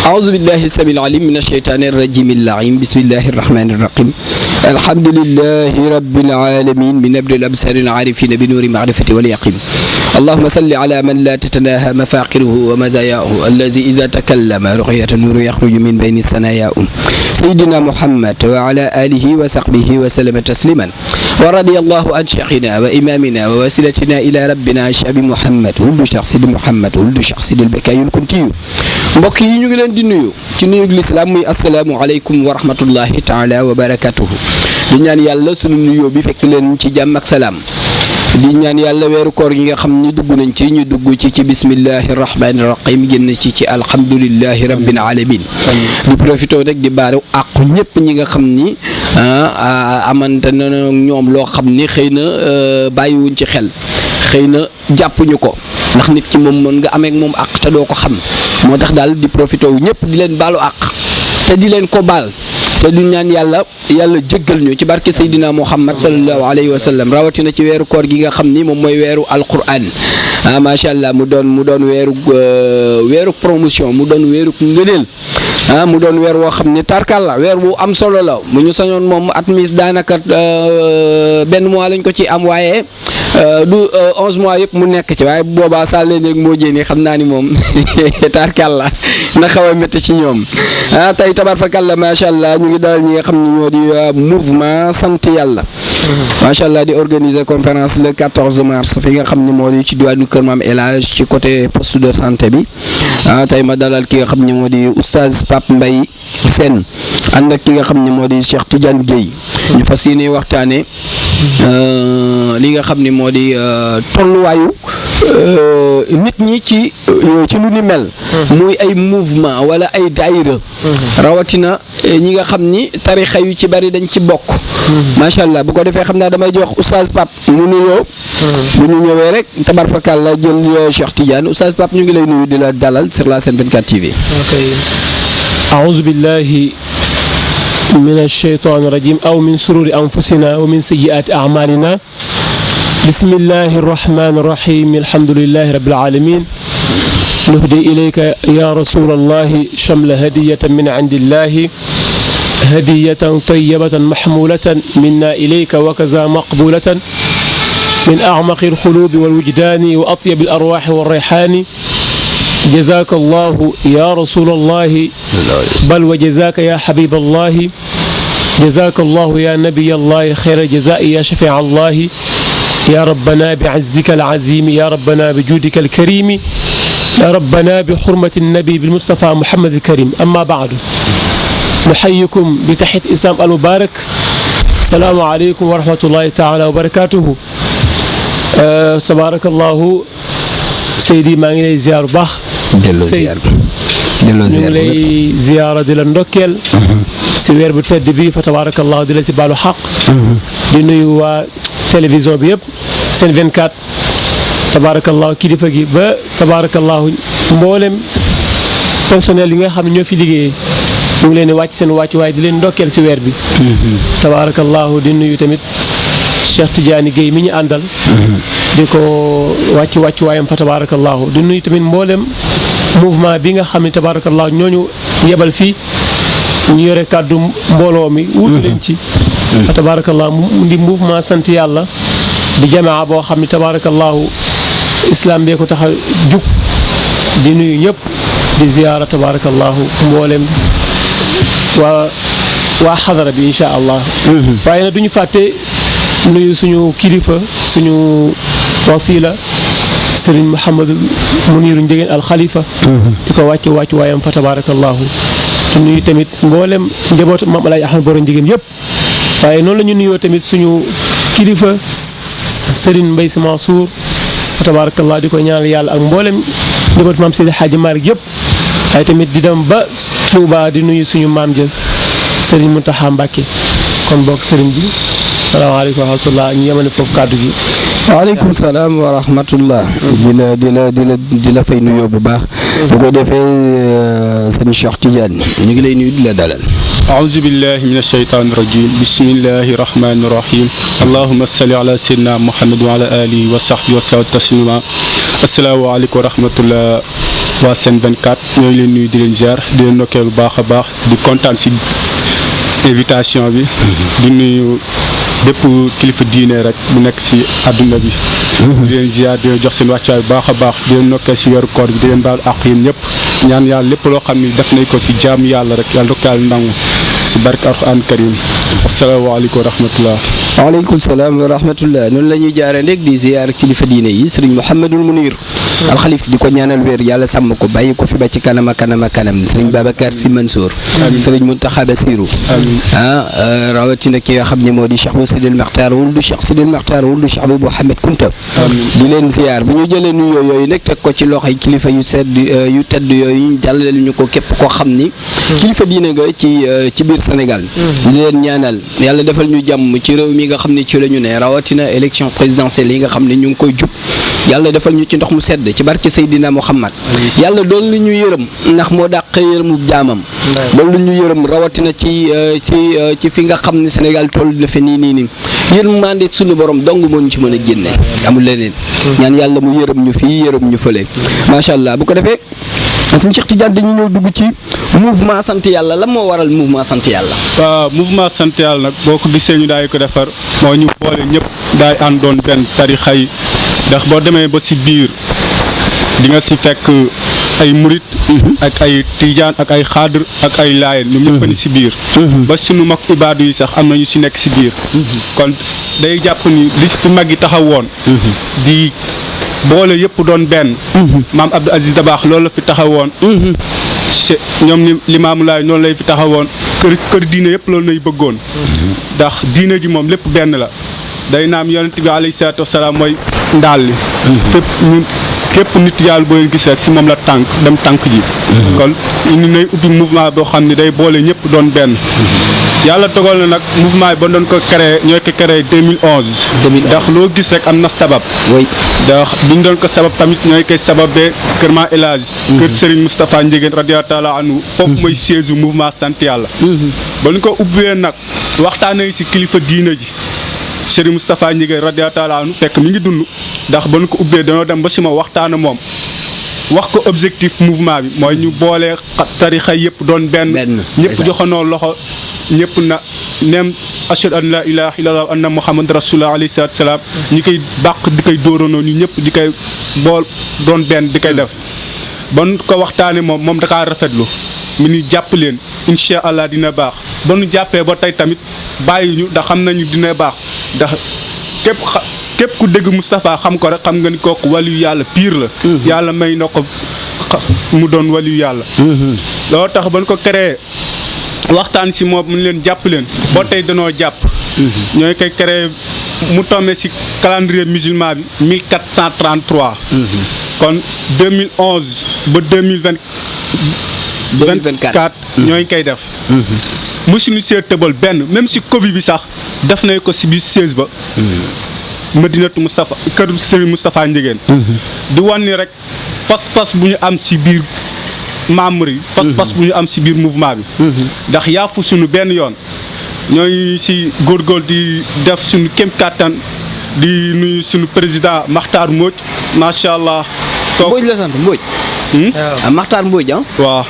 أعوذ بالله السميع العليم من الشيطان الرجيم اللعين بسم الله الرحمن الرحيم الحمد لله رب العالمين من نبر الأبصار العارفين بنور معرفة واليقين اللهم صل على من لا تتناهى مفاقره ومزاياه الذي إذا تكلم رؤية النور يخرج من بين الثنايا سيدنا محمد وعلى آله وصحبه وسلم تسليما ورضي الله عن شيخنا وإمامنا ووسيلتنا إلى ربنا شعب محمد ولد شخص محمد ولد شخص البكاي الكنتي mbokk yi ñu ngi leen di nuyu ci nuyu lislaam muy asalaamu aleykum wa rahmatullahi taala wa barakatuhu di ñaan yàlla sunu nuyoo bi fekk leen ci jàmm ak salaam di ñaan yàlla weeru koor yi nga xam ni dugg nañ ci ñu dugg ci bismillahi rahmani rahim génn ci alhamdulillahi rabbil alamin di profité rek di baaru àqu ñëpp ñi nga xam ni amante na ñoom loo xam ni xëy na bàyyiwuñ ci xel xëy na jàppuñu ko ndax nit ki moom mën nga amee ak moom àq te doo ko xam moo tax daal di profité wu ñëpp di leen baalu àq te di leen ko baal te du ñaan yàlla jéggal ñu ci barke Seydina Muhammad sallallahu alayhi wa sallam rawatina ci weeru koor gi nga xam ni moom mooy weeru alquran macha allah mu doon weeru promotion mu doon weeru ngëneel mu doon weer woo xam ne tarkal la weer bu am solo la mu ñu sañoon moom at mi daanaka benn mois lañ ko ci am waaye du 11 mois yëpp mu nekk ci waaye boobaa saa leen rek moo jéene xam naa ni moom tarkal la na xaw a métti ci ñoom tey tabarfakalla macha allah ñu ngi dalal ñi nga xam ne ñoo di mouvement sant yàlla macha allah di organiser conférence le 14 mars fi nga xam ne moo di ci diwaanu Kër Maam El Hadj ci côté poste de santé bi tey ma dalal ki nga xam ne moo di oustaz Pape Mbaye Sène ànd ak ki nga xam ne moo di Cheikh Tidiane Gueye ñu fas yéene waxtaane li nga xam ne moo di tolluwaayu nit ñi ci lu ni mel muy ay mouvement wala ay daayira rawatina ñi nga xam ni tarixa yu ci bari dañ ci bokk macha allah bu ko defee xam naa damay jox oustaz Pape mu nuyoo bu ñu ñëwee rek tabarfakal la jël Cheikh Tidiane oustaz Pape ñu ngi lay nuyu di la dalal sur la Sen 24 TV. أعوذ بالله من الشيطان الرجيم أو من شرور أنفسنا ومن سيئات أعمالنا بسم الله الرحمن الرحيم الحمد لله رب العالمين نهدي إليك يا رسول الله شمل هدية من عند الله هدية طيبة محمولة منا إليك وكذا مقبولة من أعمق القلوب والوجدان وأطيب الأرواح والريحان جزاك الله يا رسول الله بل وجزاك يا حبيب الله جزاك الله يا نبي الله خير الجزاء يا شفيع الله يا ربنا بعزك العظيم يا ربنا بجودك الكريم يا ربنا بحرمة النبي بالمصطفى محمد الكريم أما بعد نحييكم بتحية الإسلام المبارك السلام عليكم ورحمة الله تعالى وبركاته تبارك الله Seydi maa ngi lay ziar bu baax. delloo ziar ñu ngi lay ziara di la ndokkeel. si weer bu tedd bi fa tabarakallahu di la si baalu xaq. di nuyu waa télévision bi yëpp Sen 24 tabarakallahu kilifa gi ba tabarakallahu mboolem personnel yi nga xam ne ñoo fi liggéeyee ñu ngi leen di wàcc seen wàcc waaye di leen ndokkeel si weer bi. tabarakallahu di nuyu tamit Cheikh Tidiane Gueye mi ñu àndal. di ko wàcc waayam fa tabarakallahu di nuyu tamit mboolem mouvement bi nga xam ne tabarakallahu ñooñu yebal fii ñu yore kàddu mbooloo mi wutu leen ci fa tabarakallahu mu di mouvement sant yàlla di jamaa boo xam ne tabarakallahu islam bee ko tax a jug di nuyu ñëpp di ziyaara tabarakallahu mboolem waa xadara bi insha allah waaye nag duñu fàtte nuyu suñu kilifa suñu wasila Serigne Mouhamadou Muniru Njegéen al Khalifa di ko wàcc waayam fa tabarakallahu te nuyu tamit mboolem njabootu Maam Alaaji Ahmad Boro Njegéen yëpp waaye noonu la ñu nuyoo tamit suñu kilifa Serigne Mbaye Sy Mansour fa tabarakallahu di ko ñaanal yàlla ak mboolem njabootu Maam Seydi Hadji Malick yëpp waaye tamit di dem ba Touba di nuyu suñu maam Jës Serigne Mountakha Mbacké kon bokk Serigne bi salaamaaleykum wa rahmatullah ñu yemale foofu kàddu gi. waaleykum salaam wa rahmatullah di la fay nuyoo bu baax bu ko defee sëñ Cheikh Tidiane ñu ngi lay nuyu di la dalal أعوذ بالله من الشيطان الرجيم بسم الله الرحمن الرحيم اللهم صل على سيدنا محمد وعلى آله وصحبه وسلم تسليما السلام عليكم ورحمة الله waa Sen 24 ñoo ngi leen nuyu di leen ziar di leen nokkee bu baax a baax di kontaan si invitation bi. di nuyu bépp kilifa diine rek bu nekk si àdduna bi. di leen ziar di leen jox seen wàccuwaay bu baax a baax di leen nokkee si weeru koor bi di leen baal àq yéen ñëpp ñaan yàlla lépp loo xam ni def nañ ko si jaamu yàlla rek yàlla ko yàlla nangu si barke alxuraan karim asalaamaaleykum wa rahmatullah. waaleykum salaam wa rahmatullah noonu la ñuy jaaree rek di ziar kilifa diine yi sëriñ Mouhamadul Munir alxalif di ko ñaanal wér yàlla sàmm ko bàyyi ko fi ba ci kanam ak kanam ak kanam sëriñ Babacar Sy Mansour sëriñ Mountakha Bassirou rawatina ki nga xam ne moo di Cheikh bu Sidil Maxtaar wuldu Cheikh Sidil Maxtaar wuldu Cheikh bu Mouhamed Kunta di leen ziar bu ñu jëlee nuyoo yooyu nag teg ko ci loxoy kilifa yu tedd yooyu ñu jàllale ñu ko képp koo xam ni kilifa diine nga ci biir Sénégal di leen ñaanal yàlla defal ñu jàmm ci réew mi nga xam ne ci la ñu ne rawatina élection présidentielle yi nga xam ne ñu ngi koy jub yàlla defal ñu ci ndox mu sedd ci barke Seydina Muhammad yàlla doon li ñu yërëm ndax moo dàq yërëmu jaamam doon li ñu yërëm rawatina ci fi nga xam ne Sénégal toll na fi nii yërmande suñu borom dong moo ñu ci mën a génne amul leneen ñaan yàlla mu yërëm ñu fii yërëm ñu fële macha allah bu ko defee suñu Cheikh Tidiane dañu ñëw dugg ci mouvement sant yàlla lan moo waral mouvement sant yàlla. waaw mouvement sant yàlla nag boo ko gisee ñu daay ko defar moo ñu boole ñëpp daay àndoon benn tarixa yi ndax boo demee ba si biir di nga si fekk ay murit ak ay tijaan ak ay xaadir ak ay laayeen ñoom ñëpp a ni si biir ba suñu mag ibaadu yi sax am na ñu si nekk si biir kon day jàpp ni li fi mag yi taxawoon di boole yëpp doon benn maam Abdou Aziz Dabakh loolu la fi taxawoon ñoom ni Limaamu Laay noonu lay fi taxawoon kër diine yëpp loolu lay bëggoon ndax diine ji moom lépp benn la day naam yonent bi alayhi salaatu wasalaam mooy ndaal li képp nit yàlla boo leen gis rek si moom la dem tànk ji kon ñu nay ubbi mouvement boo xam ne day boole ñëpp doon benn yàlla dogal na nag mouvement yi ba doon ko créé ñooy ko créé 2011 ndax loo gis rek am na sabab ndax biñ doon ko sabab tamit ñooy koy sababee kër Ma El Hadj kër Serigne Moustapha Ndiéguène radiyallahu taala anhu foofu mooy siège mouvement sant yàlla ba ñu ko ubbee nag waxtaanee si kilifa diina ji Serigne Moustapha Ndiéguène radiyallahu taala anhu fekk mi ngi dund ndax ba ñu ko ubbee dañoo dem ba si ma waxtaana moom wax ko objectif mouvement bi mooy ñu boole tarixa yëpp doon benn ñëpp joxanoo loxo ñëpp na neem ashhadu an la ilaha illallah anna muhammad rasulullah alayhi salaatu salaam ñi koy bàq di koy dóoranoo ñu ñëpp di koy bool doon benn di koy def ba nu ko waxtaane moom da kaa rafetlu mu ni jàpp leen incha allah dina baax ba nu jàppee ba tey tamit bàyyi ñu ndax xam nañu dina baax ndax képp ku dégg Moustapha xam ko rek xam nga ni kooku waliyu yàlla pire la yàlla may na ko mu doon waliyu yàlla loolu tax ba nu ko créé waxtaan si moom mu leen jàpp leen boo tey danoo jàpp ñooy koy créé mu tombé si calendrier musulman bi 1433 kon 2011 ba 2024 ñooy koy def mosuñu see tëbal benn même si Covid bi sax def nañ ko si biir 16 ba Madinatu Moustapha kër Serigne Moustapha Ndiéguène di wan ni rek pas-pas bu ñu am si biir membre yi pas-pas bu ñu am si biir mouvement bi ndax yaafu suñu benn yoon ñooy si góorgóor di def suñu kem kàttan di nuyu suñu président Makhtar Mbodj macha allah. Mbodj la sant Mbodj. Makhtar Mbodj ah. waaw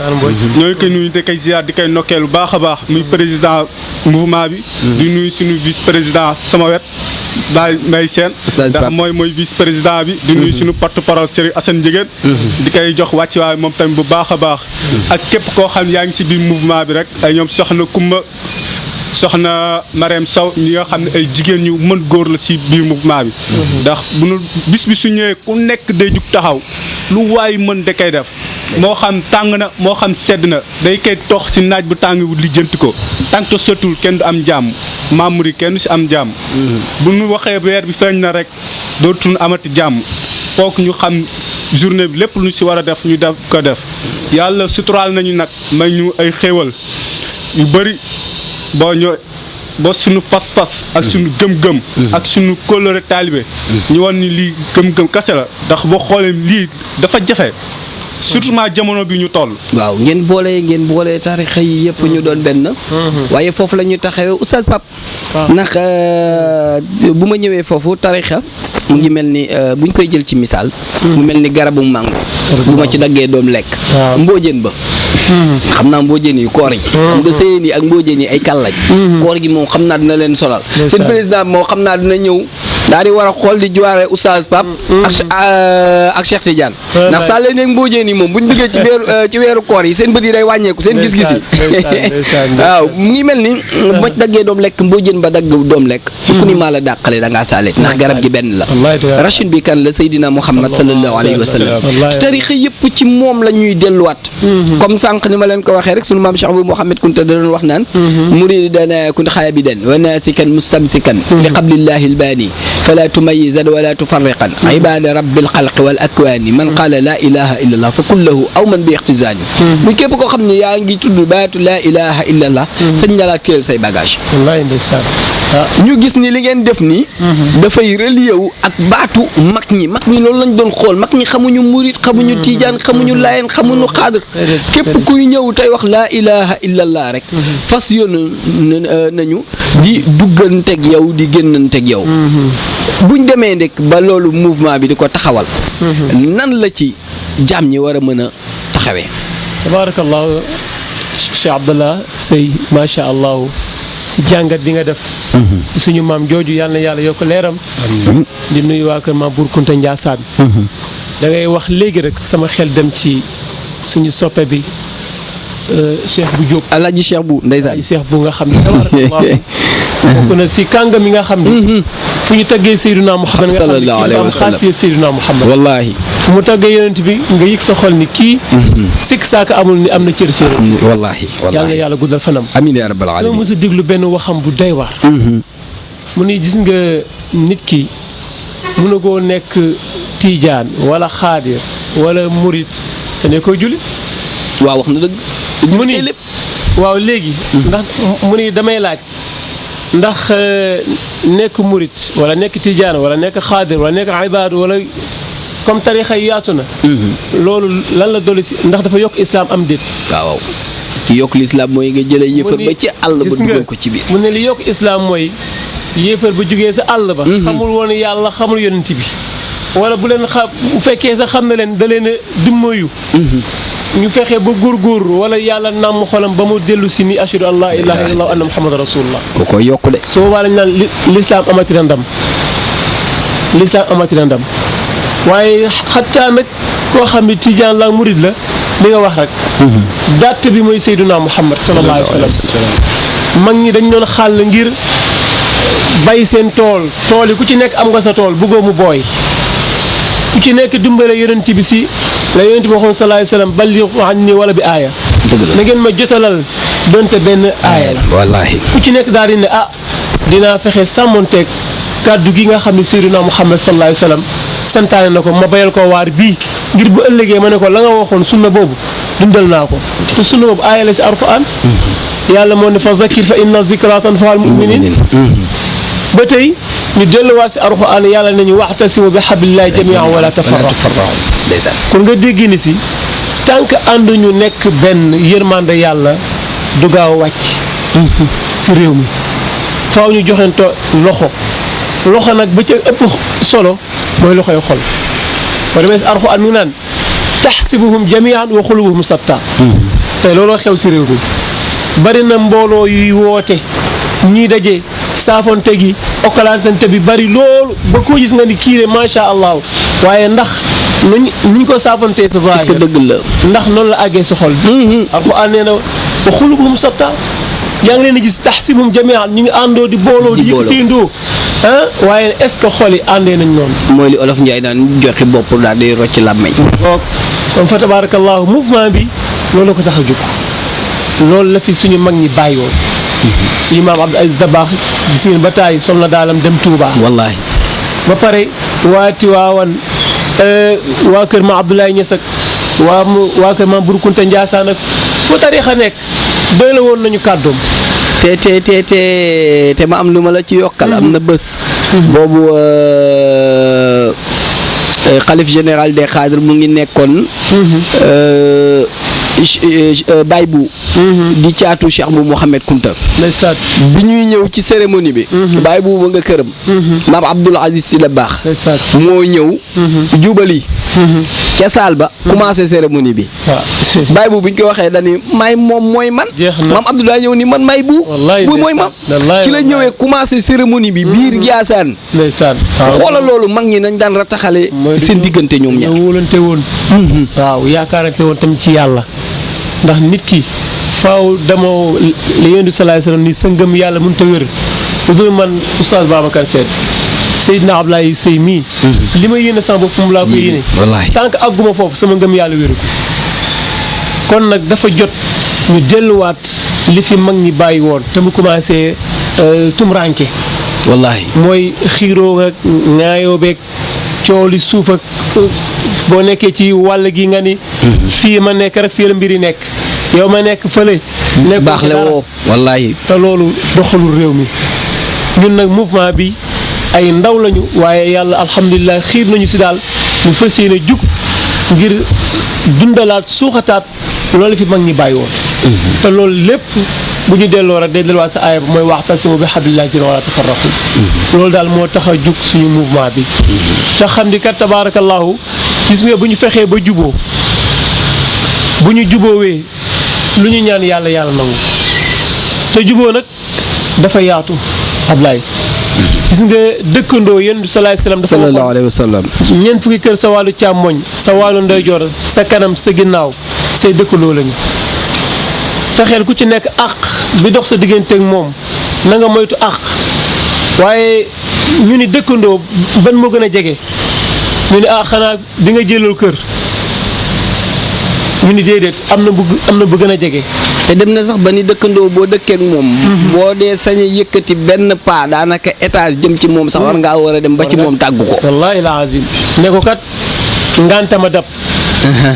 ñooy koy nuyu di koy ziar di koy nokkeel bu baax a baax muy président mouvement bi. di nuyu suñu vice président sama wet. daal Mbaye Sène ndax mooy vice président bi di nuyu suñu porte parole Serigne Assane Ndiéguène di koy jox wàcc waaye moom tamit bu baax a baax ak képp koo xam yaa ngi si biir mouvement bi rek ay ñoom soxna Kumba soxna Marème Sow ñi nga xam ne ay jigéen ñu mën góor la si biir mouvement bi ndax bu nu bis bi su ñëwee ku nekk day jug taxaw lu waay mën da koy def moo xam tàng na moo xam sedd na day koy tox si naaj bu tàng wu li jënt ko tànk te sotul kenn du am jàmm membre yi kenn du si am jàmm bu ñu waxee weer bi feeñ na rek dootuñu amati jàmm foog ñu xam journée bi lépp lu ñu si war a def ñu def ko def yàlla suturaal nañu nag may ñu ay xéewal yu bëri ba suñu fas-fas ak suñu gëm-gëm ak suñu kóllëre taalibe ñu wan ni lii gëm-gëm kase la ndax boo xoolee lii dafa jafe surtout jamono bi ñu toll. waaw ngeen boole tarixa yi yëpp ñu doon benn. waaye foofu la ñu taxawee oustaz Pape. ndax bu ma ñëwee foofu tarixa mu ngi mel ni buñ koy jël ci misaal. mu mel ni garabu mango. bu ma ci daggee doom lekk. mboojeen ba. xam naa mboojeen yi koor yi. xam nga sëyeen yi ak mboojeen yi ay kàllaaj. koor gi moom xam naa dina leen solal. seen président moo xam naa dina ñëw. daal di war a xool di juwaare oustaz Pape. ak Cheikh Tidiane. ndax saa leen mboojeen yi moom buñ duggee ci weeru koor yi seen bët yi day wàññeeku seen gis-gis yi. waaw mu ngi mel ni boo daggee doom lekk mboojeen ba dagg doom lekk. ku ni maa la dàqale da ngaa saale ndax garab gi benn la. rachid bi kan la Seydina Muhammad sallallahu alayhi wa sallam. tarixa yëpp ci moom la ñuy delluwaat. comme sànq ni ma leen ko waxee rek sunu maam Cheikh Abou Mouhamed Kunta da doon wax naan. muridan kun xaabidan wa naasikan mustamsikan li qablillahi albaani fala tumayizan wala tufarriqan ibada rabbil xalqi wal akwaani man qaala laa ilaha illa allah fa kullahu aw man bi ixtisaani bu képp koo xam ne yaa ngi tudd baatu laa ilaha illa allah sañ nga laa téel say bagage ñu gis ni li ngeen def nii dafay relié wu ak baatu mag ñi loolu lañ doon xool mag ñi xamuñu murit xamuñu tiijaan xamuñu laayeen xamuñu xaadir képp kuy ñëw tey wax laa ilaha illa allah rek fas yoon nañu di dugganteeg yow di génnanteeg yow buñ demee ndek ba loolu mouvement bi di ko taxawal nan la ci jaam ñi war a mën a taxawee tabarakallahu Cheikh Abdallah Sey macha allah si jàngat bi nga def suñu maam jooju yàlla na yàlla yokk leeram di nuyu waa kër maam Bour Kounta Ndiassane da ngay wax léegi rek sama xel dem ci suñu soppe bi Cheikh bu Diop alaaji Cheikh bu ndeysaan Cheikh bu nga xam ne tabarakallahu bokk na si kàngam yi nga xam ne fu ñu taggee Seydina Muhammad nga xam ne sallallahu alayhi wa sallam xaasiyee Seydina Muhammad wallaahi fu mu taggee yonent bi nga yëg sa xol ni kii sikk saaka amul ni am na cër si yonent wallaahi yàlla na yàlla guddal fanam amiin yaa rabbal dama aalamiin mos a déglu benn waxam bu doy waar mu ni gis nga nit ki mun na koo nekk tiijaan wala xaadir wala murit te ne koy julli waaw wax na dëgg mu ni lépp waaw léegi ndax mu ni damay laaj ndax nekk murit wala nekk tijaan wala nekk xaadir wala nekk ibaadu wala comme tarixa yi yaatu na loolu lan la dolli si ndax dafa yokk islam am déet waaw ci yokk lislaam mooy nga jëlee yëfar ba ci àll ba dugal ko ci biir mu ne li yokk islam mooy yéefar ba jógee sa àll ba xamul woon yàlla xamul yonent bi wala bu leen xam bu fekkee sax xam na leen da leen a dimmayu ñu fexe ba góorgóorlu wala yàlla nàmm xolam ba mu dellu si ni ashhadu an laa ilaaha illallah wa anna muhammadan rasulullah ko koy yokku de su boobaa lañ naan lislaam amati na ndam lislaam amati na ndam waaye xataa nag koo xam ne tijaan la murid la li nga wax rek dàtt bi mooy Seydina Muhammad sallallahu alayhi wa sallam mag ñi dañ doon xàll ngir bay seen tool yi ku ci nekk am nga sa tool bëggoo mu booy ku ci nekk dimbale yonent bi si la yonent bi waxoon sallallahu alayhi wa sallam ballighu anni wala bi aaya na ngeen ma jotalal donte benn aaya la wallaahi ku ci nekk daal di ne dinaa fexe sàmmonteeg kàddu gi nga xam ne Seydina Muhammad sallallahu alayhi wa sallam santaane na ko ma bayal ko waar bii ngir bu ëllëgee ma ne ko la nga waxoon sunna boobu dundal naa ko te sunna boobu aaya la si Alxuraan yàlla moo ne fa zakkir fa inna zikra tanfa'ul mu'minin ba tey ñu delluwaat si Alxuraan yàlla nañu wa'tasimu bi hablillahi jamii'an wala tafarraqu kon nga dégg ni si tant que ànd ñu nekk benn yërmande yàlla du gaaw a wàcc si réew mi faaw ñu joxento loxo nag ba ca ëpp solo mooy loxoy xol ba demee si Alxuraan mi naan taxsibuhum jamii'an wa quluubuhum shattaa tey looloo xew si réew mi bari na mbooloo yuy woote ñii daje saafonte gi okkalantante bi bari loolu ba ko gis nga ni kii de macha allah waaye ndax nuñ ko saafontee sa zaahir est-ce que dëgg la ndax noonu la àggee si xol bi Alxuraan nee na wa quluubuhum shattaa yaa ngi leen di gis taxsibuhum jamii'an ñu ngi àndoo di booloo di yëkkateendoo waaye est-ce que xol yi àndee nañ noonu mooy li olof Njaay daan joxe bopp daal di rocc làmmeñ kon fa tabarakallahu mouvement bi loolu la ko tax a jóg loolu la fi suñu mag ñi bàyyi woon suñu maam Abdou Aziz Dabakh gis ngeen ba taay sol na daalam dem Touba wallaahi ba pare waa Tiwaawan waa kër ma Abdoulaye Niass ak waa kër ma Bour Kounta Ndiassane ak foo tariixa nekk doy la woon nañu kàddoom te ma am lu ma la ci yokkal am na bés boobu xalif général des cadres mu ngi nekkoon Baye bu di caatu Cheikh bu Mouhamed Kunta ndeysaan bi ñuy ñëw ci cérémonie bi Baye bu ba nga këram maam Abdoul Aziz Sy Dabakh ndeysaan moo ñëw jubali ca saal ba commencé cérémonie bi waaw Baye bu ñu ko waxee dañu may moom mooy man jeex na maam Abdoulaye ñëw ni man may bu wallaay bu mooy man wallaay ci la ñëwee commencé cérémonie bi biir Giyaasaan ndeysaan xoola loolu mag ñi nañ daan rataxale seen diggante ñoom ñaar wóolante woon waaw yaakaarante woon tamit ci yàlla ndax nit ki faaw demoo li yonent bi salaay salaam ni sa ngëm yàlla mënut a wér lu dul man oustaz Babacar Sène Seydina Ablaye Sey mii li ma yéene sama bopp moom laa ko yéene wallaahi tant que àgguma foofu sama ngëm yàlla wéru ko kon nag dafa jot ñu delluwaat li fi mag ñi bàyyi woon te mu commencé tumranke wallaahi mooy xiiroo ak ŋaayoo beeg coow li suuf ak boo nekkee ci wàll gi nga ni fii ma nekk rek fii la mbir yi nekk yow ma nekk fële nekk baax la woo wallaahi te loolu doxalul réew mi ñun nag mouvement bi ay ndaw lañu waaye yàlla alhamdulilah xiir nañu si daal ñu fas yéene jug ngir dundalaat suuxataat loolu fi mag ñi bàyyi woon te loolu lépp bu ñu delloo rek day delluwaat sa aaya ba mooy wa'tasimu bi hablillahi jamii'an wa laa tafarraqu loolu daal moo tax a jug suñu mouvement bi te xam ni kat tabaarakallahu gis nga bu ñu fexee ba juboo bu ñu juboowee lu ñu ñaan yàlla yàlla nangu te juboo nag dafa yaatu Ablaye gis nga dëkkandoo yéen bi salaay salaam dafa sallallahu alayhi wa sallam ñeent fukki kër sa wàllu càmmoñ sa wàllu ndeyjoor sa kanam sa ginnaaw say dëkkandoo lañu fexeel ku ci nekk àq bi dox sa digganteeg moom na nga moytu àq waaye ñu ni dëkkandoo ban moo gën a jege ñu ni xanaa bi nga jëlal kër ñu ni déedéet am na bu gën a jege. te dem na sax ba ni dëkkandoo boo dëkkeek moom boo dee sañ a yëkkati benn pas daanaka étage jëm ci moom sax war ngaa war a dem ba ci moom tàggu ko wallaahi la azim ne ko kat ngantama dab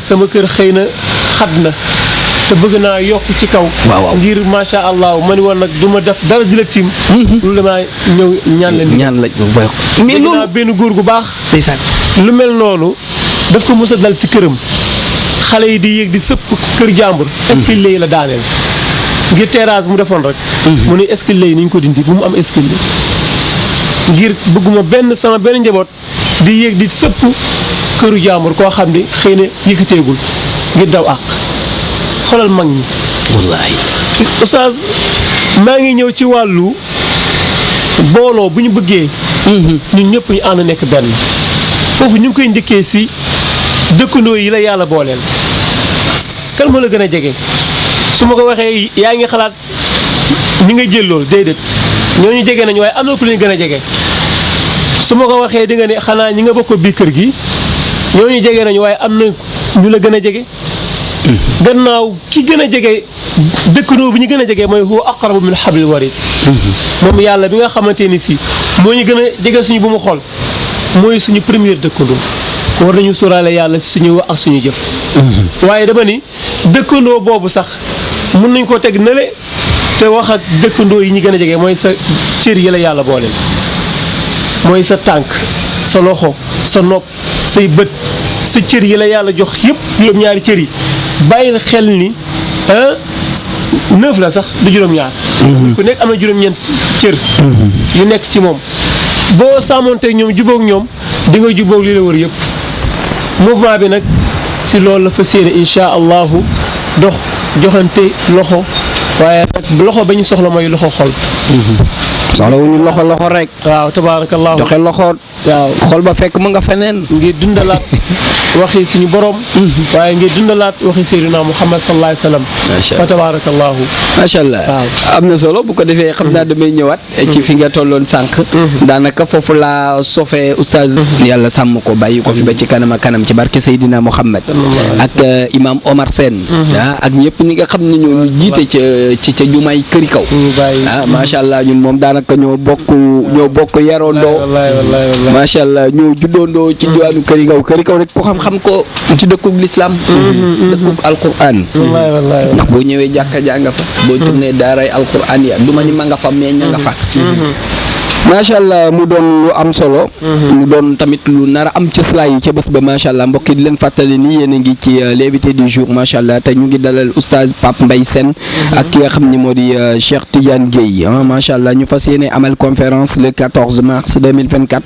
sama kër xëy na xat na te bëgg naa yokk ci kaw waaw ngir macha allah ma ni woon nag du ma def dara di la tiim loolu damaa ñëw ñaan la ñaan la boy mais loolu benn góor gu baax ndeysaan lu mel noonu daf ko mës a dal si këram xale yi di yéeg di sëpp kër jàmbur escalier yi la daaneel ngir terrasse mu defoon rek mu ne escalier yi ni ñu ko dindi bu mu am escalier ngir bëgguma sama benn njaboot di yéeg di sëpp këru jàmbur koo xam ni xëy na yëkkateegul ngir daw àq xoolal mag ñi wallaahi oustaz maa ngi ñëw ci wàllu booloo bu ñu bëggee ñun ñëpp ñu ànd nekk benn foofu ñu ngi koy njëkkee si dëkkandoo yi la yàlla booleel kan moo la gën a jege su ma ko waxee yaa ngi xalaat ñi nga jël lool déedéet ñooñu jege nañu waaye am na ku leen gën a jege su ma ko waxee di nga ne xanaa ñi nga bokk bii kër gi ñooñu jege nañu waaye am na ñu la gën a jege gannaaw ki gën a jege dëkkandoo bi ñu gën a jege mooy huwa aqrabu min hablil warid moom yàlla bi nga xamante ni si moo ñu gën a jege suñu bu mu xol mooy suñu première dëkkandoo war nañu sóoraale yàlla si suñuy wax ak suñu jëf waaye dama ni dëkkandoo boobu sax mun nañ koo teg nale te wax ak dëkkandoo yi ñu gën a jege mooy sa cër yi la yàlla booleel mooy sa tànk sa loxo sa nopp say bët sa cër yi la yàlla jox yëpp juróom-ñaari cër yi bàyyil xel ni 9 la sax du juróom-ñaar ku nekk am na juróom-ñeent cër yu nekk ci moom boo sàmmoonteeg ñoom jubóog ñoom di nga jubóog li la wër yëpp mouvement bi nag si loolu la fa séene insha allahu dox joxante loxo waaye nag loxo ba ñu soxla mooy loxo xol soxla wu ñu loxo rek waaw tabaarakallahu joxe loxo waaw xol ba fekk mu nga feneen ngir dundalaat waxi suñu borom waaye ngir dundalaat waxi Seydina Muhammad sallallahu alayhi wa sallam fa tabaarakallahu macha allah am na solo bu ko defee xam naa damay ñëwaat ci fi nga tolloon sànq daanaka foofu laa sofee oustaz yàlla sàmm ko bàyyi ko fi ba ci kanam ak kanam ci barke Seydina Muhammad ak imam Omar Sène ak ñëpp ñi nga xam ne ñoo ñu jiite ca jumaay këri kaw macha allah ñun moom daanaka ñoo bokk yaroondoo macha allah ñoo juddoondoo ci diwaanu këri kaw rek ko xam ko ci dëkkub lislaam dëkkub alquran ndax boo ñëwee jàkka jaa nga fa boo tourné daaray alquran ya du ma ni ma nga fa mais ña nga fa macha allah mu doon lu am solo. mu doon tamit lu nar a am cëslaay yi ca bés ba macha allah mbokk yi di leen fàttali ni yéen a ngi ci l'invité du jour macha allah te ñu ngi dalal oustaz Pape Mbaye Sène ak ki nga xam ni moo di Cheikh Tidiane Gueye macha allah ñu fas yéene amal conférence le 14 mars 2024.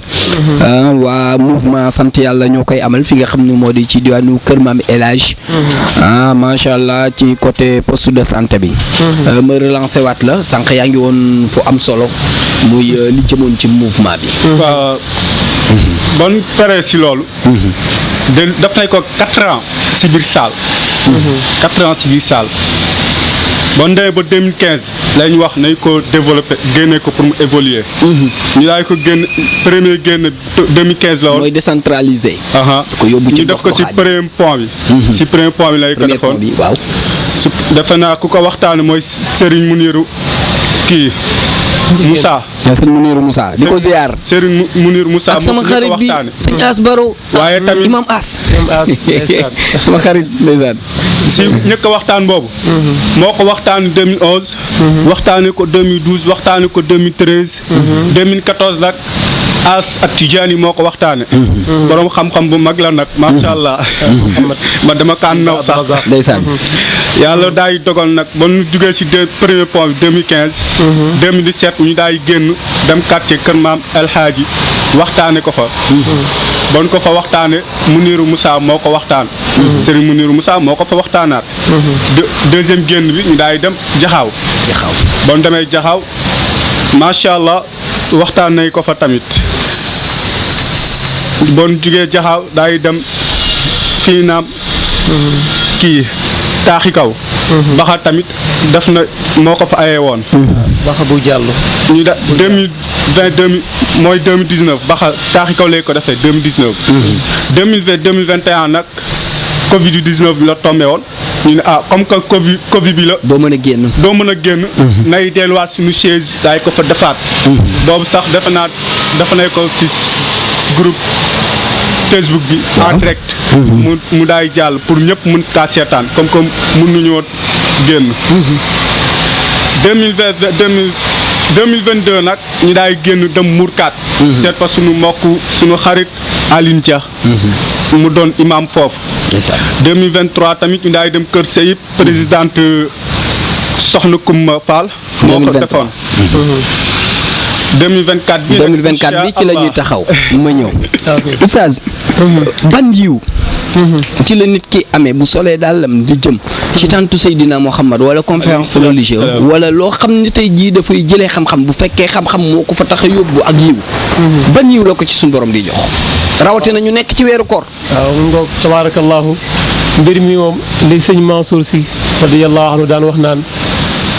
waa mouvement sant yàlla ñoo koy amal fi nga xam ni moo di ci diwaanu Kër Maam El Hadj. macha allah ci côté poste de santé bi. ma relancé waat la sànq yaa ngi woon fu am solo muy li jëmoon ci mouvement bi. waaw bon paree si loolu. daf nañ ko 4 ans si biir salle. 4 ans si biir salle. bon ndee ba 2015 lañ wax nañ ko développé génne ko pour mu évoluer. ñu daay ko génn premier génn 2015 la woon. mooy décentralisé. ko yóbbu ci ñu def ko si premier pont bi. si premier pont bi lañ ko defoon waaw. su defe naa ku ko waxtaane mooy Serigne Mounirou kii Moussa. sëñ Mounirou Moussa di ko ziar. Serigne Mounirou Moussa ak sama xarit bi sëñ As Baro. waaye tamit imam As. ndeysaan. sama xarit ndeysaan. si ñëkk waxtaan boobu. moo ko waxtaane 2011. waxtaane ko 2012 waxtaane ko 2013. 2014 nag As ak Tidiane moo ko waxtaane borom xam-xam bu mag la nag macha allah. ma dama kaan naw sax. ndeysaan. yàlla daay dogal nag ba ñu jugee si premier pont bi 2015. 2017 ñu daay génn dem quartier Kër Maam El Hadji waxtaane ko fa. bon ko fa waxtaane Mounirou Moussa moo ko waxtaan. Serigne Mounirou Moussa moo ko fa waxtaanaat. deuxième génn bi ñu daay dem Jaxaaw. bon demee Jaxaaw macha allah waxtaan nañ ko fa tamit. bon jugee Jaxaaw daay dem fii naam kii taaxi kaw. baxa tamit def na moo ko fa ayee woon. baxa bu jàll. ñu da 2020 mooy 2019 baxa taaxi kaw lay ko defee 2019. 2020 2021 nag Covid 19 bi la tombé woon ñu ne comme que Covid bi la. doo mën a génn. nay delluwaat suñu chaise daay ko fa defaat. boobu sax defe nay ko ci groupe Facebook bi en direct. mu daay jàll pour ñëpp mën kaa seetaan comme que mënuñoo génn. 2022 nag ñu daay génn dem Mourkat. seet fa suñu mbokk suñu xarit Aline Dia. mu doon imam foofu. 2023 tamit ñu daay dem Kër Seyib présidente Soxna Koumba Fall. moo ko defoon. 2024 bi 2024 bi ci la ñuy taxaw ma ñëw. Oustaz ban yiw ci la nit ki amee bu solee daalam di jëm ci tantu Seydina Muhammad wala conférence religieuse wala loo xam ne tey jii dafay jëlee xam-xam bu fekkee xam-xam moo ko fa tax a yóbbu ak yiw ban yiw la ko ci suñu borom di jox rawatina ñu nekk ci weeru koor. waaw ngoog tabaarakallaahu mbir mi moom li sëñ Mansour Sy radiyallaahu anhu daan wax naan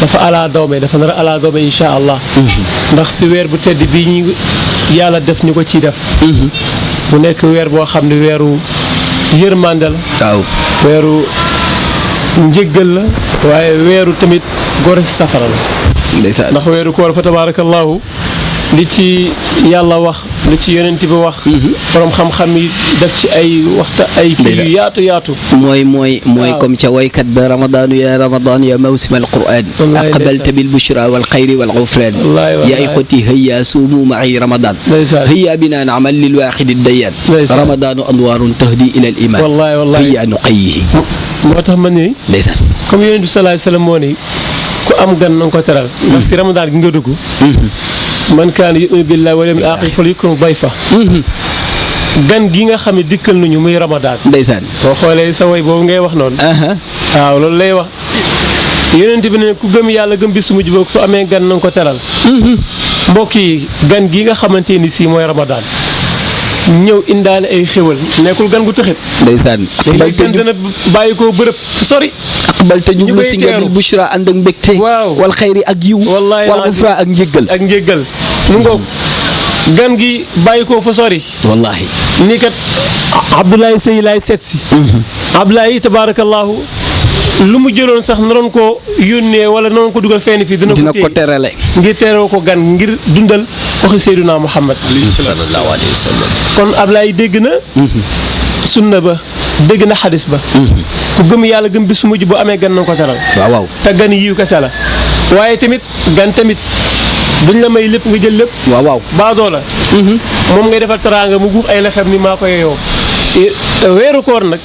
dafa ala dawme dafa nar a ala dawme incha allah. ndax si weer bu tedd bii ñu yàlla def ñu ko ciy def. mu nekk weer boo xam ne weeru yërmande la. waaw weeru njëggal la. waaye weeru tamit gore si safara la. ndeysaan ndax weeru koor fa tabaarakallaahu li ci yàlla wax li ci yonent bi wax. borom xam-xam yi def ci ay waxta ay kii yu yaatu. mooy comme ca waykat ba ramadaanu ya ramadaan ya mawsim alquran aqbalta bil bushra wal xayri wal ghufran ya ikhwati hayya suumu ma'i ramadan hayya bina na'mal lil wahid ad-dayyan ramadaanu anwarun tahdi ila al iman wallahi hayya nuqayyihi moo tax ma ni ndeysaan comme yonent bi sallallahu alayhi wasallam moo ni ku am gan na nga ko teral ndax si ramadaan gi nga dugg man kaana yu'minu billahi wal yawmil aaxir falyukrim dayfa gan gi nga xam ne dikkal nañu muy ramadaan. ndeysaan boo xoolee sa way boobu ngay wax noonu. waaw loolu lay wax yonent bi ne ku gëm yàlla gëm bis su mujj boog su amee gan na nga ko teral. mbokk yi gan gi nga xamante ni si mooy ramadaan ñëw indaale ay xéwal nekkul gan gu taxit. ndeysaan léegi gan dana bàyyi ko bërëb sori. aqbal te jublu si nga bil bushra ànd ak mbégte. waaw wal xayri ak yiw. wallaahi wal ghufra ak njëggal. ak njëggal mu ngoog gan gi bàyyi ko fa sori. wallaahi. ni kat Abdoulaye Seye laay seet si. Abdoulaye tabaarakallaahu lu mu jëloon sax naroon ko yónnee wala naroon ko dugal fenn fii. dina ko terale ngir teroo ko gan ngir dundal waxi Seydina Muhammad sallallahu alayhi wa sallam. kon Abdoulaye dégg na. sunna ba dégg na xadis ba. ku gëm yàlla gëm bis su mujj bu amee gan na ko teral. waaw waaw te gan yiw kese la waaye tamit gan tamit duñ la may lépp nga jël lépp. waaw waaw. baadoo la. moom ngay defal teraanga mu guux ay lexem ni maa ko yeyoo. weeru koor nag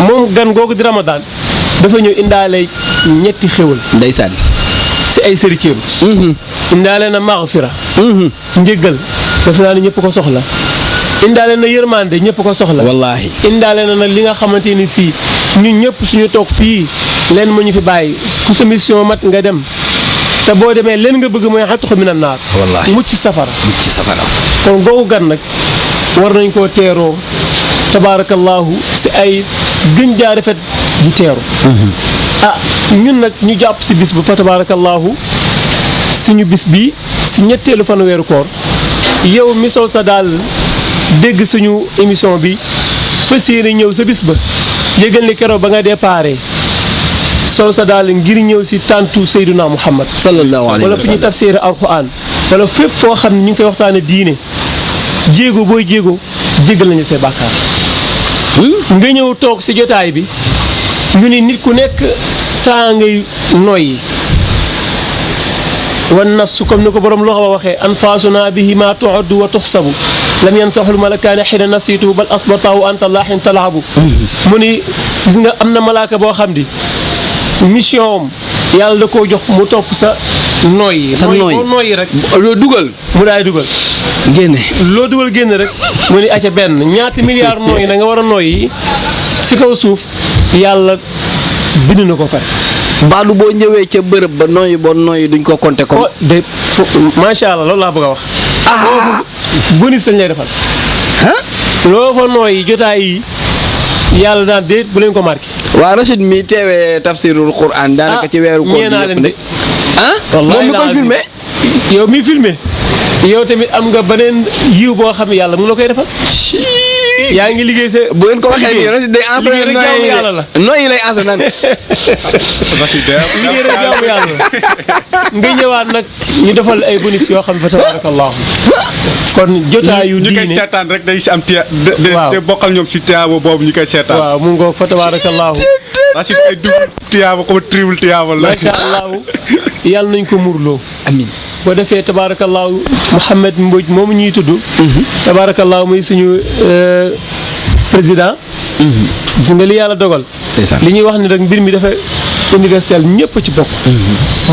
moom gan googu di Ramadan dafa ñëw indaale ñetti xéwal. ndeysaan. si ay sëricéeru. indaale na maghfira. njëggal defe naa ne ñëpp ko soxla. indaale na yërmande ñëpp ko soxla. wallaahi. indaale na nag li nga xamante ni si ñun ñëpp suñu toog fii leen ma ñu fi bàyyi ku sa mission mat nga dem te boo demee leen nga bëgg mooy xattu mina naar. wallaahi mucc safara. mucc safara. kon googu gan nag war nañ koo teeroo tabaarakallaahu si ay gën jaa rafet di teeru. ñun nag ñu jàpp si bis bu fa tabaarakallaahu suñu bis bi si ñetteelu fan weeru koor yow mi sol sa daal dégg suñu émission bi fas yéene ñëw sa bis ba yëgal ni keroog ba nga déparé sol sa daal ngir ñëw si tàntu Seyduna Muhammad sallallahu alayhi wa wala fu ñu tafsir alquran wala fépp foo xam ne ñu ngi fay waxtaane diine jéego booy jéego jégal nañu say bàkkaar nga ñëw toog si jotaay bi ñu ni nit ku nekk temps ngay noyyi wan nafsu comme ni ko borom loo xam a waxee anfaasuna bihi ma tuaddu wa tuxsabu lam yansaxul malakaani xina nasiituhu bal asbataahu anta laaxin talaabu mu ni gis nga am na malaaka boo xam di mission am yàlla da koo jox mu topp sa nooyi. sa nooyi boo nooyi rek. loo dugal. mu daay dugal. génne. loo dugal génne rek mu ni acca benn ñaati milliards nooyi na nga war a nooyi si kaw suuf yàlla bind na ko pare. Baadu boo ñëwee ca bërëb ba nooyi boo nooyi duñ ko compter comme. de macha allah loolu laa bëgg a wax. bonus lañ lay defal. loo fa nooyi jotaay yi yàlla daan déet bu leen ko marqué. waa Rachid mi teewee tafsirul Quran daanaka ci weeru koor ñee naa leen de. moom mi koy filmé. yow mi filmé yow tamit am nga beneen yiw boo xam ne yàlla mu la koy defal. yaa ngi liggéey sa. bu ngeen ko waxee nii Rachid day enseigné liggéey rek jaamu yàlla la. nooyi lay enseigné naan. liggéey rek jaamu yàlla la. nga ñëwaat nag ñu defal ay bonus yoo xam ne fa tabarakallahu kon jotaayu diine ñu koy seetaan rek day si am waaw te bokkal ñoom si tiyaaba boobu ñu koy seetaan. waaw mu ngoog fa tabarakallahu Rachid ay double tiyaaba comme triple tiyaaba la. macha allah yàlla nañ ko murloo. amiin. boo defee tabaarakallaahu Mouhamed Mbodj moomu ñuy tudd. tabaarakallaahu muy suñu président. gis nga li yàlla dogal. li ñuy wax ni rek mbir mi dafa universel ñëpp ci bokk.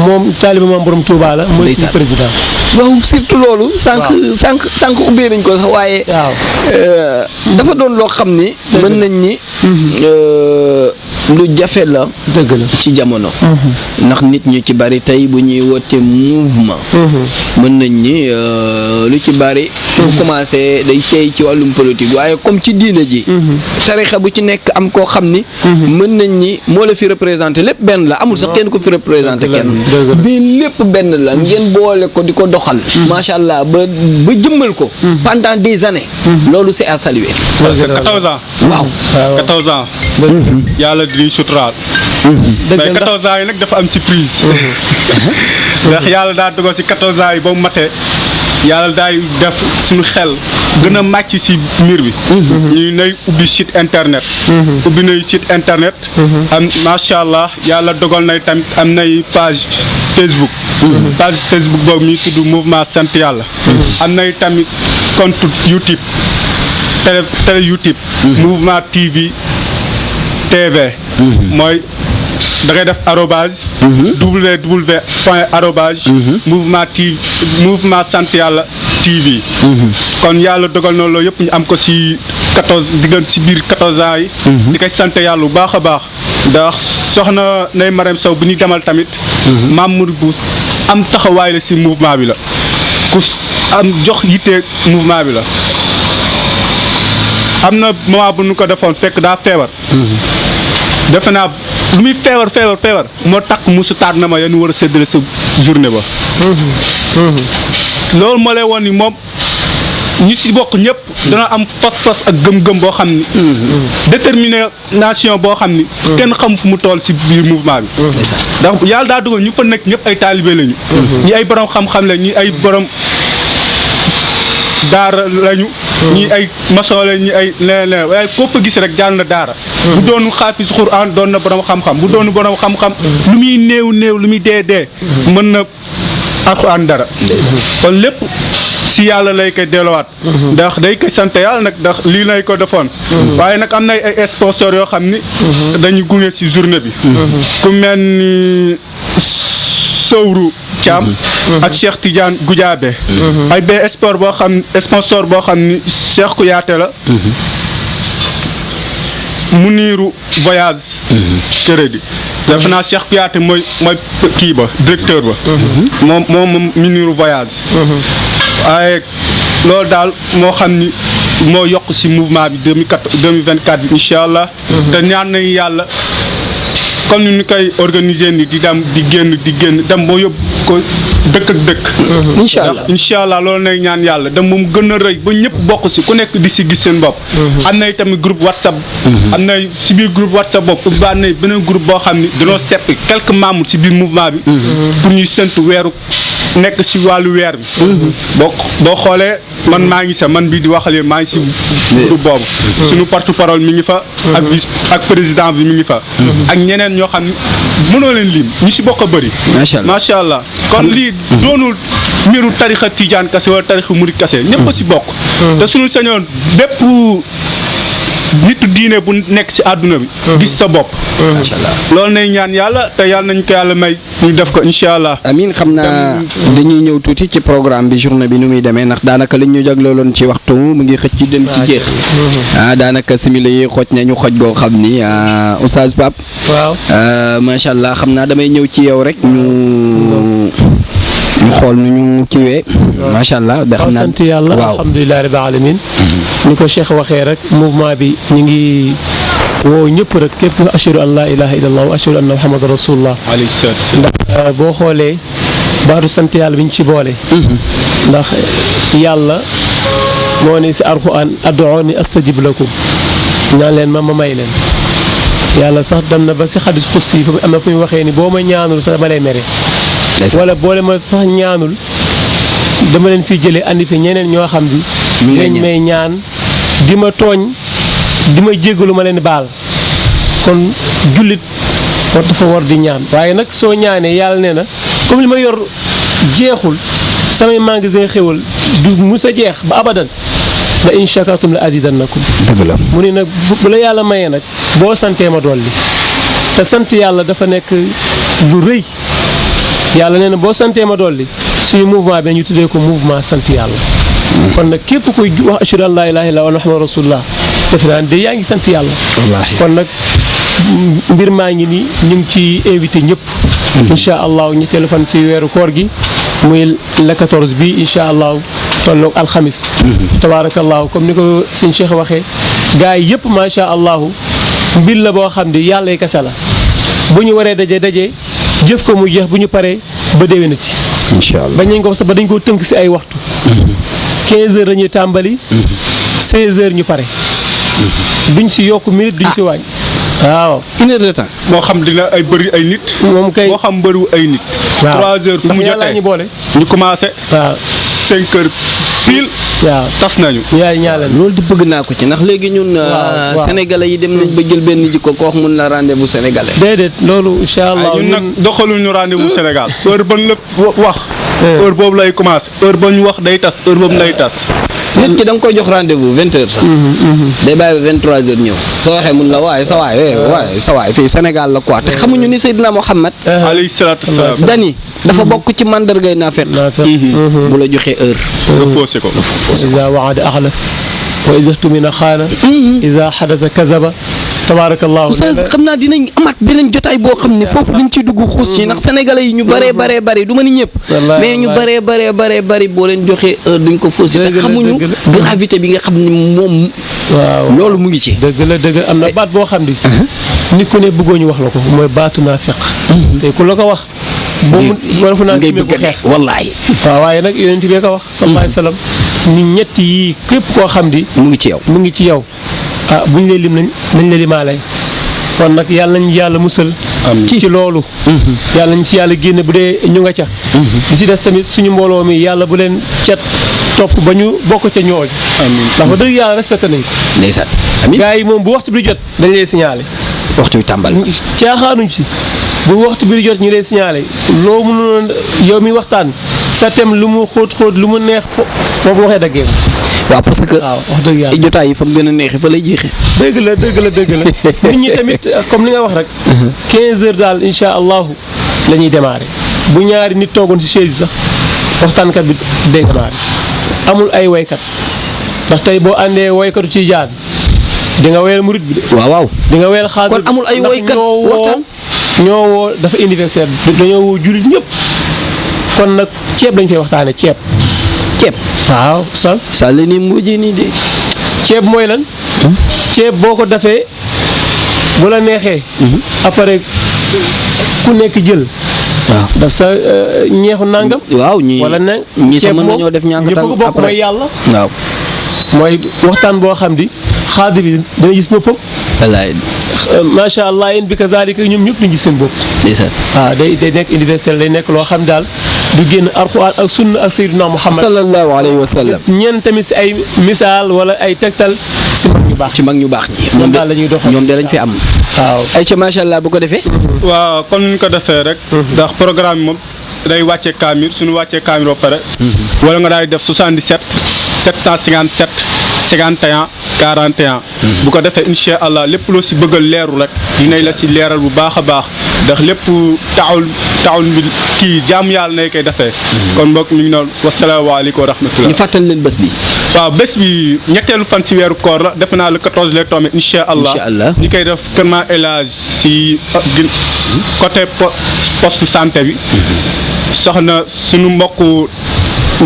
moom taaliba maam borom Touba la. mooy suñu président. waaw surtout loolu. sànq ubbee nañ ko sax waaye. waaw dafa doon loo xam ni. mën nañ ni. lu jafe la. dëgg la ci jamono. ndax nit ñi ci bari tey bu ñuy woote mouvement. mën nañ ni lu ci bari. bu commencé day seey ci wàllum politique waaye comme ci diine ji. tarixa bu ci nekk am koo xam ni. mën nañ ni moo la fi représenté lépp benn la amul sax kenn ko fi représenté kenn. bi lépp benn la ngeen boole ko di ko doxal. macha allah ba jëmmal ko. pendant des années. loolu c'est à saluer. parce que 14 ans. waaw 14 ans. yàlla di suturaal. mais 14 ans yi nag dafa am surprise. ndax yàlla daa dogal si 14 ans yi ba mu matee yàlla daay def suñu xel gën a màcc si mbir bi. ñu nay ubbi site internet. ubbi nay site internet. am macha allah yàlla dogal nay tamit am nay page Facebook. page Facebook boobu ñuy tudd mouvement sant yàlla. am nay tamit compte YouTube. télé YouTube. mouvement TV. mooy da ngay def arobase. www.arobase. mouvement sant yàlla TV. kon yàlla dogal na loolu yëpp ñu am ko si 14 diggante si biir 14 ans yi. di koy sant yàlla bu baax a baax. ndax soxna Ndeye Marème Sow bu ñuy demal tamit. membre bu am taxawaay la si mouvement bi la. ku am jox yitte mouvement bi la. am na moment bu nu ko defoon fekk daa feebar. defe naa lu muy feebar moo takk musu taat na ma yéen war a séddale sa journée ba. loolu moo lay woon ni moom ñu si bokk ñëpp dana am fas-fas ak gëm-gëm boo xam ni. détermination boo xam ni. kenn xamu fu mu toll si biir mouvement bi. ndax yàlla daa dugal ñu fa nekk ñëpp ay taalibe lañu. ñi ay borom xam-xam la ñi ay borom daara lañu. ñii ay maçon la ñi ay leneen waaye koo fa gis rek jàng na daara. bu doonu xaafis Qur'an doon na borom xam-xam bu doonu borom xam-xam. lu muy néew lu muy dee mën na alxuraan dara kon lépp si yàlla lay koy delluwaat ndax day koy sant yàlla nag ndax lii lay ko defoon waaye nag am na ay sponsors yoo xam ni dañuy gunge si journée bi ku mel ni Sowru Thiam ak Cheikh Tidiane Goudiabe ay benn sponsor boo xam ni Cheikh Kouyaté la Muniru voyage crédit defe naa Cheikh Kouyaté mooy kii ba directeur ba moom Muniru voyage waaye loolu daal moo xam ni moo yokk si mouvement bi 2024 bi incha allah te ñaan nañu yàlla comme ni ñu koy organiser ni di dem di génn dem boo yóbbu ko dëkk ak dëkk incha allah loolu nay ñaan yàlla dem moom gën a rëy ba ñëpp bokk si ku nekk di si gis seen bopp am na tamit groupe WhatsApp am na si biir groupe WhatsApp bopp ubbaat na beneen groupe boo xam ni dañoo seppi quelques membres si biir mouvement bi pour ñuy séntu weeru nekk si wàllu weer bi boo xoolee man maa ngi sa man bii di waxalee maa ngi si groupe boobu suñu porte-parole mi ngi fa ak président bi mi ngi fa ak ñeneen ñoo xam ne mënoo leen lim ñu si bokk a bëri macha allah kon lii doonul mbiru tarixa tijaan kase wala tarixa murid kase ñëpp a si bokk te suñu sañoon bépp nitu diine bu nekk si àdduna bi gis sa bopp loolu nay ñaan yàlla te yàlla nañ ko yàlla may ñu def ko incha allah amiin xam naa dañuy ñëw tuuti ci programme bi journée bi nu muy demee ndax daanaka liñ ñu jaglooloon ci waxtu mu ngi xëcc ci dem ci jeex daanaka simila yi xooj nañu xooj boo xam ni Oustaz Pape waaw macha allah xam naa damay ñëw ci yow rek ñu xool nu ñu kiiwee macha allah ba xam naa sant yàlla alhamdulilah rabbil alamin ni ko Cheikh waxee rek mouvement bi ñu ngi woo ñëpp rek képp ku ashhadu an laa ilaha illallah wa ashhadu anna muhammadan rasulullah alayhi salaatu wa salaam ndax boo xoolee baatu sant yàlla bi ñu ci boole ndax yàlla moo ne si alxuraan ad'uuni astajib lakum ñaan leen ma may leen yàlla sax dem na ba si xadis xussi fa am na fu ñu waxee ni boo ma ñaanul sax dama lay mere wala boole ma sax ñaanul dama leen fi jëlee andi fi ñeneen ñoo xam ni dañ may ñaan di ma tooñ di ma jéggalu ma leen baal kon jullit dafa war di ñaan waaye nag soo ñaanee yàlla nee na comme li ma yor jeexul samay magasin xéwal du mus a jeex ba abadan la in shakartum la azidannakum dëgg la mu ne nag bu la yàlla mayee nag boo santee ma dolli te sant yàlla dafa nekk lu rëy yàlla nee na boo santee ma dolli suñu mouvement bi ñu tuddee ko mouvement sant yàlla kon nag képp koy wax ashhadu an laa ilaaha illallaah wa muhammadur rasulullah defe naa de yaa ngi sant yàlla wallaahi kon nag mbir maa ngi nii ñu ngi ci invité ñëpp incha allah ñu téléphone si weeru koor gi muy le 14 bi incha allah tolloog alxamis tabaarakallahu comme ni ko sëñ Cheikh waxee gars yi yëpp macha allah mbir la boo xam ne yàlla yi kese la bu ñu waree daje jëf ko mu jeex bu ñu paree ba déwénati incha allah bañ nañ ko sax ba dañ koo tënk si ay waxtu 15 heures la ñuy tàmbali 16 heures ñu pare duñ si yokk minute duñ si wàññi waaw 1 heure de temps moo xam dina ay bëri ay nit moom kay moo xam bëriwu ay nit 3 heures fu mu jotee ñu boole ñu commencé waaw 5 heures pile waaw tas nañu yaay ñaaleen loolu di bëgg naa ko ci ndax léegi ñun waaw. sénégalais yi dem nañ ba jël benn jikko ko wax mun la rendez-vous sénégalais déedéet loolu incha allah ñun nag doxalul ñu rendez-vous Sénégal heure ba ñu la wax heure boobu lay commencé heure ba ñu wax day tas heure boobu lay tas nit ki da nga koy jox rendez-vous 20 heures sax day bàyyi 23 heures ñëw soo waxee mun la waaye sa waay fii Sénégal la quoi te xamuñu ni Seydina Mohamed alayhi salaatu wa salaam dani dafa bokk ci mandargay naafeq bu la joxee heure nga faussé ko iza waada axlaf wa iza tumina xaana iza xadasa kazaba tabaarakallahu oustaz xam naa dinañ amaat beneen jotaay boo xam ne foofu dañ ciy dugg xuus ci ndax sénégalais yi ñu bëree du ma ni ñëpp mais ñu bëree boo leen joxee heure duñ ko faussé te xamuñu gravité bi nga xam ne moom waaw loolu mu ngi ci dëgg la am na baat boo xam ni nit ku ne bëggoo ñu wax la ko mooy baatu naafeq te ku la ko wax boo mu defu naa simee ko xeex wallaahi waaw waaye nag yonent bi ko wax sallallahu alayhi wa sallam ni ñett yi képp koo xam di mu ngi ci yow mu ngi ci yow ah bu ñu lay lim nañ la limaale kon nag yàlla nañ yàlla musal ci loolu yàlla nañ ci yàlla génne bu dee ñu nga ca di si des tamit suñu mbooloo mi yàlla bu leen cet topp ba ñu bokk ca ñooñu ndax ba dëgg yàlla respecté nañ ko ndeysaan amiin gars yi moom bu waxtu bi jot dañ lay signalé waxtu bi tàmbal caaxaanuñ ci bu waxtu bi jot ñu lay signalé loo mënoon yow mi waxtaan sa thème lu mu xóot lu mu neex foofu waxee daggee waaw parce que waaw wax dëgg yàlla jotaay yi fa mu gën a neexee fa lay jeexee. dëgg la nit ñi tamit comme li nga wax rek 15 heures daal insha allahu la ñuy démarrer bu ñaari nit toogoon ci chaise sax waxtaankat bi day démarrer amul ay waykat ndax tey boo àndee waykatu ci jaan di nga wéyal murid bi de. waaw di nga wéyal xaadir kon amul ay waykat waxtaan ñoo woo dafa universel dañoo woo jullit ñëpp kon nag ceeb lañ fay waxtaane ceeb waaw sal sàll ni mujj nii de ceeb mooy lan ceeb boo ko defee bu la neexee après ku nekk jël waaw daf sa ñeexu nangam waaw wala ne ñi sa mën nañoo def ñànk ñëpp ko bokk mooy yàlla waaw mooy waxtaan boo xam di xaadir bi dana gis boppam wallaay macha allah yéen bi kazalika ñoom ñëpp ñu gis seen bopp ndeysaan waaw day nekk universel day nekk loo xam daal du génn alxuraan ak sunna ak sayyiduna Muhammad sallallahu alayhi wa sallam ñeen tamit si ay misaal wala ay tegtal si mag ñu baax ci mag ñu baax ñi ñoom daal la ñuy doxal ñoom de lañ fi am waaw ay ca macha allah bu ko defee waaw kon ñu ko defee rek ndax programme moom day wàcce kaamir suñu wàccee kaamir ba pare wala nga daal di def 77 757 51 41 bu ko defee incha allah lépp loo si bëggal leeru rek dinañ la si leeral bu baax a baax ndax lépp taxul bi kii jaamu yàlla nay koy defee kon mbokk mi ngi noonu wasalaamaaleykum wa rahmatulah ñu fàttali leen bés bi waaw bés bi ñetteelu fan si weeru koor la defe naa le 14 lay tombé incha allah ñi koy def Kër Ma El Hadj si côté poste santé bi soxna suñu mbokku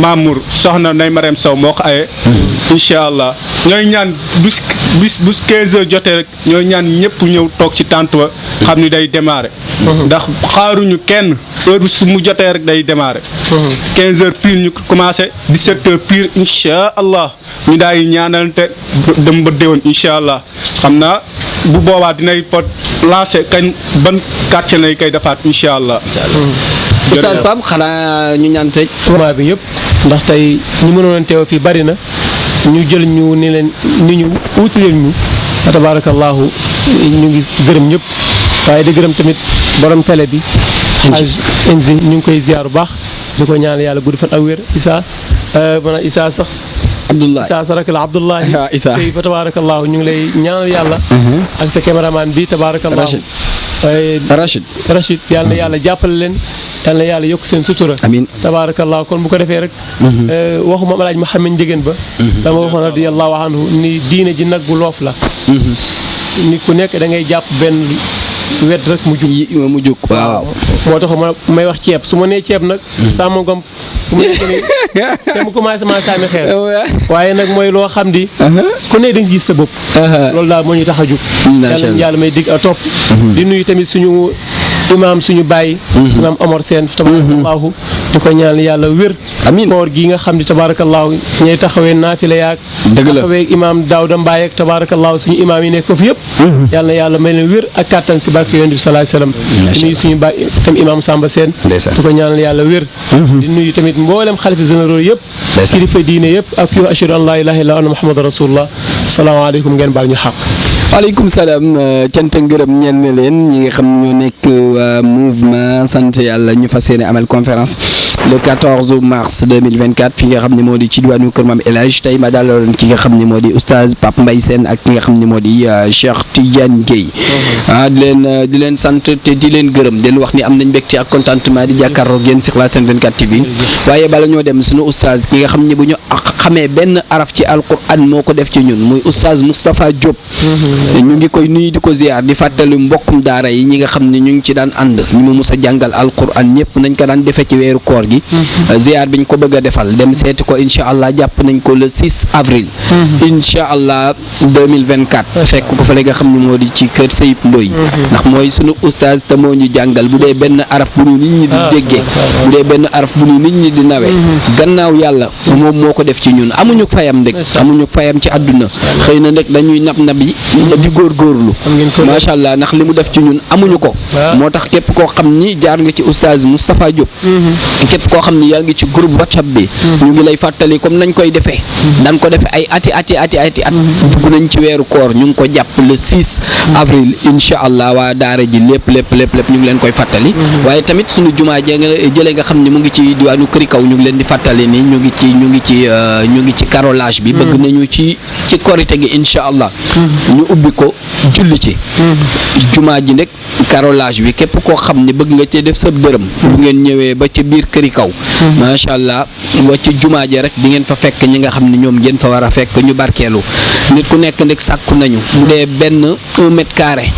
Mamour soxna Nay Marème Sow moo ko aye incha allah ñooy ñaan bis bu 15 heures jotee rek ñooy ñaan ñëpp ñëw toog ci tànt ba xam ni day démarrer ndax xaaruñu kenn heure bi su mu jotee rek day démarrer 15 heures pile ñu commencé 17 heures pile incha allah ñu daay ñaanalante dem ba déwén incha allah xam naa bu boobaa dinay fa lancer kañ ban quartier lay koy defaat incha allah. Oustaz Pape xanaa ñu ñaan tëj moment bi yëpp ndax tey ñi mënoon teew fii bari na ñu jël ñu ni leen ni ñu wuti leen ñu tabaarakallaahu ñu ngi gërëm ñëpp waaye di gërëm tamit borom télé bi Haj Enzi ñu ngi koy ziar bu baax di ko ñaan yàlla gudd fan ak wér Issa maanaam Issa sax Abdoulaye Issa sa rakk la Abdoulaye Issa sëy fa tabaarakallaahu ñu ngi lay ñaanal yàlla ak sa caméraman bi tabaarakallaahu Rachid yàlla na yàlla jàppale leen yàlla na yàlla yokk seen sutura amiin tabaarakallaahu kon bu ko defee rek waxuma Alaaji Muhammad Njëgeen ba dama waxoon radiyallaahu anhu ni diine ji nag bu loof la ni ku nekk da ngay jàpp benn wet rek mu jug waaw moo tax may wax ceeb su ma nee ceeb nag sàmm ngom fu mu nekk nii te mu commencé maa sàmmi xeer waaye nag mooy loo xam di ku ne da nga gis sa bopp loolu daal moo ñu tax a jug yàlla may digg a topp di nuyu tamit suñu imaam suñu bàyyi imaam Omar Sène tabaarakallaahu di ko ñaan yàlla wér amiin koor gi nga xam ne tabaarakallaahu ñooy taxawee naafila yaag taxawee imaam Daawda Mbaye ak tabaarakallaahu suñu imaam yi nekk ko fi yëpp yàlla na yàlla may leen wér ak kàttan si barke yonent bi salaay salaam di nuyu suñu bàyyi tam imaam Samba Sène di ko ñaanal yàlla wér di nuyu tamit mboolem xalifa généraux yëpp kilifa diine yëpp ak yow ashhadu an laa ilaaha illallaah anna muhammadan rasulullah salaamaaleykum ngeen baal ñu xaq waaleykum salaam cant ngërëm ñenn leen ñi nga xam ñoo nekk mouvement sant yàlla ñu fas yéene amal conférence le 14 mars 2024 fi nga xam ne moo di ci diwaanu Kër Maam El Hadj tey ma dalaloon ki nga xam ne moo di oustaz Pape Mbaye Sène ak ki nga xam ne moo di Cheikh Tidiane Guèye di leen sant te di leen gërëm di leen wax ni am nañ mbégte ak contentement di jàkkaarloog yéen sur la Sen 24 TV waaye bala ñoo dem suñu oustaz ki nga xam ne bu ñu xamee benn araf ci alquran moo ko def ci ñun muy oustaz Moustapha Diop ñu ngi koy nuyu di ko ziar di fàttali mbokkum daara yi ñi nga xam ne ñu ngi ci daan ànd ñu mu mus a jàngal alquran ñëpp nañ ko daan defee ci weeru koor gi ziar biñ ko bëgg a defal dem seeti ko incha allah jàpp nañ ko le 6 avril incha allah 2024 fekk ko fa la nga xam ne moo di ci kër Seyib Ndoy ndax mooy sunu oustaz te moo ñu jàngal bu dee benn araf bu nu nit ñi di déggee bu dee benn araf bu nu nit ñi di nawee gannaaw yàlla moom moo ko def ci ñun amuñu fayam rek amuñu fayam ci àdduna xëy na rek dañuy nab yi di góorgóorlu macha allah ndax li mu def ci ñun amuñu ko moo tax képp koo xam ni jaar nga ci oustaz Moustapha Diop képp koo xam ni yaa ngi ci groupe WhatsApp bi ñu ngi lay fàttali comme nañ koy defee daan ko defee ay ati at dugg nañ ci weeru koor ñu ngi ko jàpp le 6 avril incha allah waa daara ji lépp ñu ngi leen koy fàttali waaye tamit suñu jumaa jëlee nga xam ne mu ngi ci diwaanu Këri Kaw ñu ngi leen di fàttali ni ñu ngi ci carrelage bi bëgg nañu ci korite gi incha allah ñu ubbi ko julli ci jumaa ji nekk carrelage bi képp koo xam ne bëgg nga cee def sa dërëm bu ngeen ñëwee ba ci biir Këri Kaw macha allah wa ci jumaa ji rek di ngeen fa fekk ñi nga xam ne ñoom ngeen fa war a fekk ñu barkeelu nit ku nekk ndek sàkku nañu bu dee benn 1 mètre carré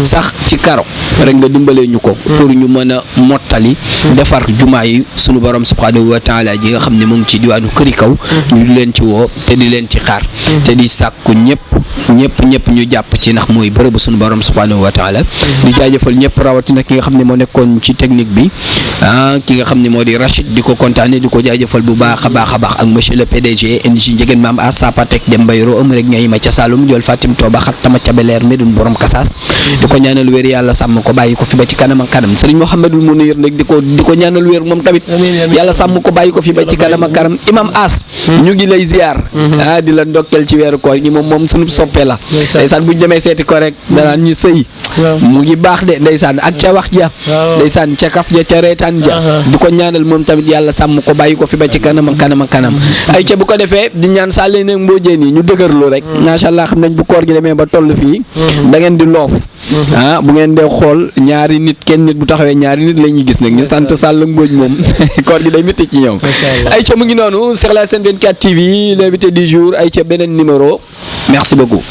sax ci karo rek nga dimbalee ñu ko pour ñu mën a mottali defar jumaa yi sunu borom subhanahu wa taala ji nga xam ne mu ngi ci diwaanu Këri Kaw ñu di leen ci woo te di leen ci xaar te di sàkku ñëpp ñu jàpp ci ndax mooy bërëbu sunu borom subhanahu wa taala di jaajëfal ñëpp rawatina ki nga xam ne moo nekkoon ci technique bi ki nga xam ne moo di Rachid di ko kontaane di ko jaajëfal bu baax a baax ak monsieur le PDG NJ Njegen Maam a Sapatek dem Bayro am rek ñay ma ca Saloum jol Fatim Toba xat tama ca Beleer Medun borom Kasaas di ko ñaanal wér yàlla sàmm ko bàyyi ko fi ba ci kanam ak kanam Serigne Mouhamadul Mounir nag di ko ñaanal wér moom tamit yàlla sàmm ko bàyyi ko fi ba ci kanam ak kanam Imam As ñu ngi lay ziar di la ndokkeel ci weeru koor gi moom sunu soppe la ndeysaan buñ demee seeti ko rek danaan ñu sëy mu ngi baax de ndeysaan ak ca wax ja ndeysaan ca kaf ja ca reetaan ja di ko ñaanal moom tamit yàlla sàmm ko bàyyi ko fi ba ci kanam ak kanam ay ca bu ko defee di ñaan sàllee nag mboojeen yi ñu dëgërlu rek macha allah xam nañ bu koor gi demee ba toll fii da ngeen di loof bu ngeen dee xool ñaari nit kenn nit bu taxawee ñaari nit la ñuy gis nag ñu sant Sall Mbodj moom koor gi day métti ci ñoom ay ca mu ngi noonu sur la Sen 24 TV l'invité du jour ay ca beneen numéro merci beaucoup